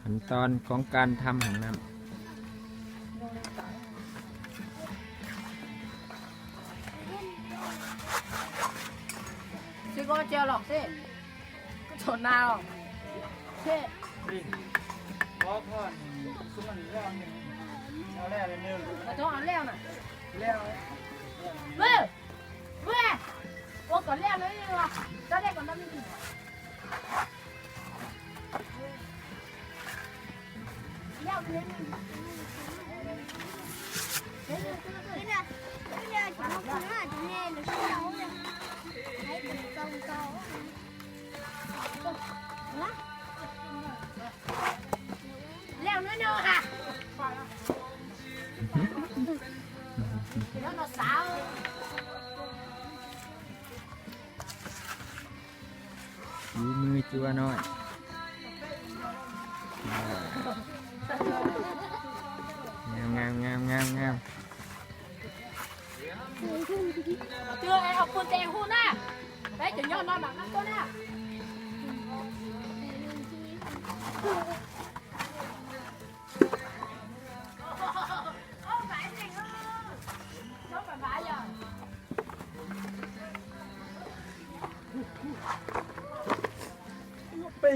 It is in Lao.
ຂັ້ນຕອນຂອງການທຳຫ້ອງນ້ຳ. ຊິບໍ່ເຈົ້າຫຼອກຊິ ກໍໂທນາອອກຊິ ບໍ່ພອນ ຊຸມມັນແລ້ວໜຶ່ງ ເອົາແລ້ວໜຶ່ງ ເອົາແລ້ວນະ ແລ້ວ ເວີ້ຍ ເວີ້ຍ ໂອ້ ກໍແລ້ວເລີຍວ່າ ຕອນແລກກໍນຳ ແລ້ວເນາະ ແລ້ວເນາະສາວ. ຝີມືຈົວນ້ອຍ ງາມໆໆໆໆ. ເທື່ອໄອ້ເອົາປືນແຕງຫູນະ ໄປຈະຍ້ອນນອນຫຼັບນຳຕົວນະ. ໄປ